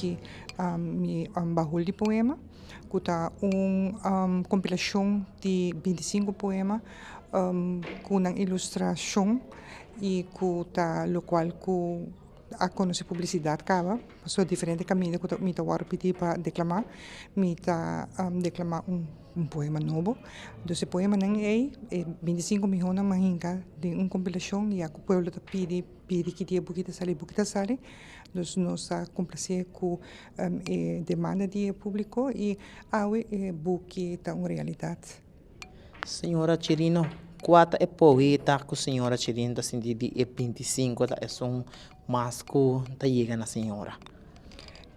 buki mi Bahul di Poema ku ta un kompilashon di bintisinko poema ku nan ilustrashon i ku ta lokual ku a konosé publisidat kaba pasobra diferente kaminda ku mi ta wòrdu pidi pa deklamá mi ta deklamá un poema nobo. Dus e poemanan ei e bintisinko mihónan a hinka den un kompilashon ya ku pueblo ta pidi. Pidi ki dia buki ta sali, buki ta sali. Dus nos a komplasé ku e demanda di e públiko i awe e buki ta un realidat. Señora Chirino, kua ta e poeta ku señora Chirino ta sinti di e bintisinko ta esun mas ku ta yega na señora?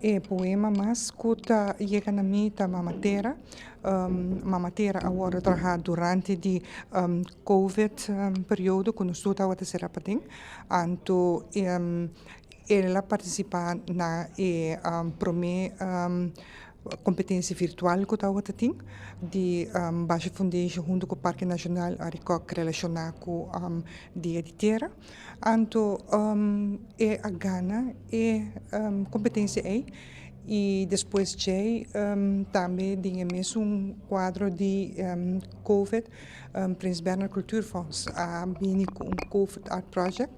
E poema mas ku ta yega na mi ta Mama Tera. Mama Tera a wòrdu traha durante di Covid periodo ku nos tur tabata sera paden. Anto el a partisipá na e promé kompetensia virtual ku tabata tin di Basha Foundation huntu ku Parke Nashonal Arikok relashoná ku Dia di Tera. Anto e a gana e kompetensia ei i despues djei tambe den e mesun kuadro di Covid Prins Bernhard Cultuurfonds a bini ku un Covid Art Project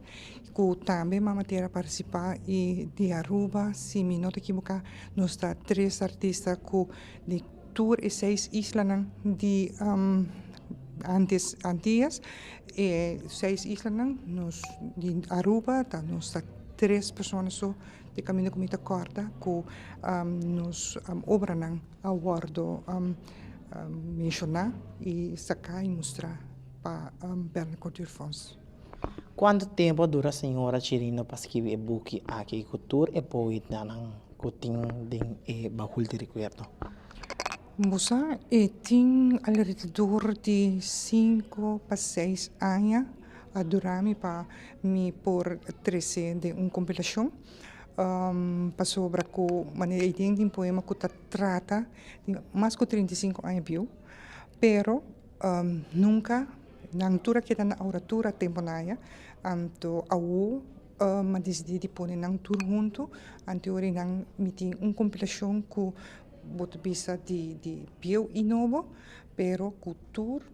ku tambe Mama Tera a partisipá i di Aruba si mi no ta ekiboká nos ta tres artista ku di tur e seis islanan di antes Antillas e seis islanan nos di Aruba ta nos ta tres persona so di kaminda ku mi ta kòrda ku nos obranan a wòrdu menshoná i saká i mustrá pa Bernard Cultuurfonds. Kuantu tempu a dura señora Chirino pa skibi e buki aki ku tur e poetanan ku tin den e bahul di rekuerdo? Bo sa e tin alrededor di sinku pa seis aña a dura mi pa mi por trese den un kompilashon pasobra ku manera e tin tin poema ku ta trata mas ku 35 aña bieu pero nunka nan tur a keda na ora tur a tempu na aya anto awo mi a disidí di pone nan tur huntu anto ora nan mi tin un kompilashon ku Bo ta bisa di di bieu i nobo, pero ku tur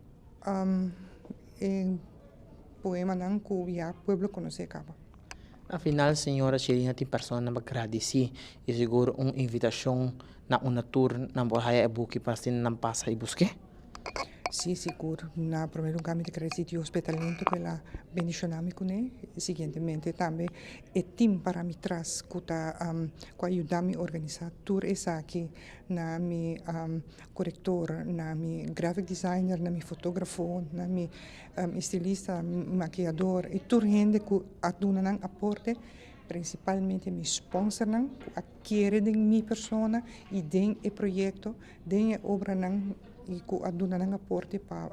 e poemanan ku ya pueblo konosé kaba. Na final señora Sherina tin personanan pa gradisí i sigur un invitashon na una tur nan por haya e buki pa asina nan pasa i busk'é. Sí, sigur. Na promé lugá mi ta gradisí Dios pa e talento ku el a bendishoná mi kuné. Siguientemente tambe e tim para mi tras ku ta ku a yuda mi organisá tur esaki, na mi korektor, na mi graphic designer, na mi fotógrafo, na mi estilista, makiador i tur hende ku a duna nan aporte, prinsipalmente mi spònsernan ku a kere den mi persona i den e proyekto, den e obranan i ku a duna nan aporte pa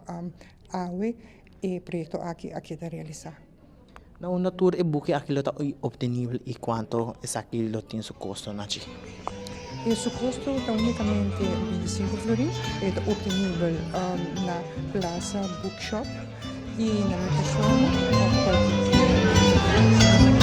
awe e proyekto aki a keda realisá. Na unda tur e buki aki lo ta optenibel i kuantu esaki lo tin su kosto, Nachi? E su kosto ta únikamente 25 florin. E ta optenibel na Plaza Bookshop i na mi persona òf kualkier.